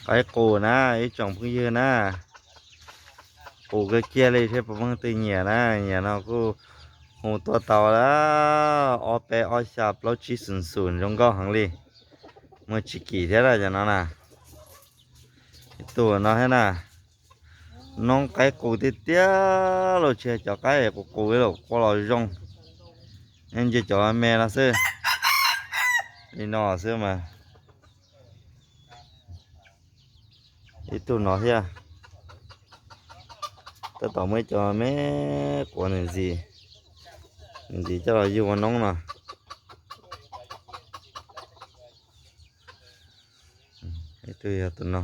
Qaib qus na ib tsoom phooj ywg na, qus kawg kiag li thiab puas muaj leej twg nyiam na, nyiam no kuj hu tuaj tau lawm, ob peb ob xya plaub tsib xoom xoom zoo nkauj heev li. Muaj tsis kim thiab lawm cov no na. Ib tug no thiab na, noob qaib qus tiag tiag los tsis yog cov qaib qus qus li los qua los zoo, nce cov me no xwb. Li no xwb mas. Ib tug no thiab, tab tom muaj ib co me quav nws ntxiv, nws ntxiv coj los yug ua noob no. Ib tug yog tus no,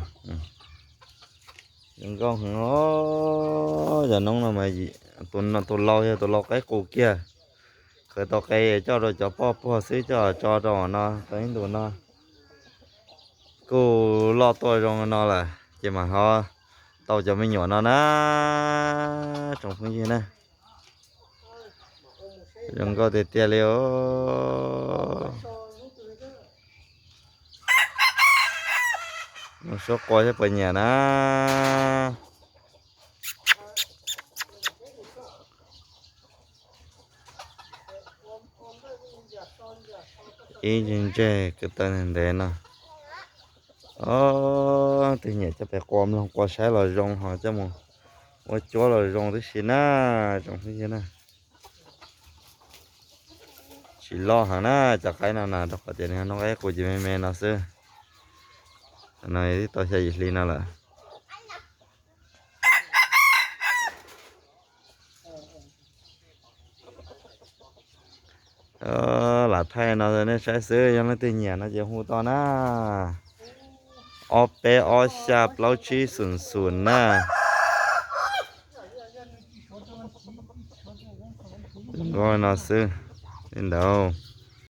zoo nkauj heev os. Cov noob no mas, tus lau yog tus lau qaib qus kiag, khawv tau qe coj rau cov poj puag xwb, coj tso rau no tau ib ntus no. Kuj loj tuaj zoo no lawm ces mam ho tau cov me nyuam no na, tsoom phooj ywg na. Zoo nkauj tiag tiag li os. Mus suab qua thiab puas nyiam na. Ib ntse kwv taw ntev no. Ob, twb nyiam coj pem qua mloog qua saib los zoo, ho coj mus ua cuab los zoo tib si na, tsoom phooj ywg na. Tsis loj heev na cov qaib no na, rau qhov tias nws noob qaib qus ces me me no xwb. No twb tau xya yim hli no lawm. Lam thaij no nej saib xwb, yog leej twg nyiam no ces hu tau na. Ob peb ob xya plaub tsib xoom xoom na. Zoo nkauj no xwb li ntawd.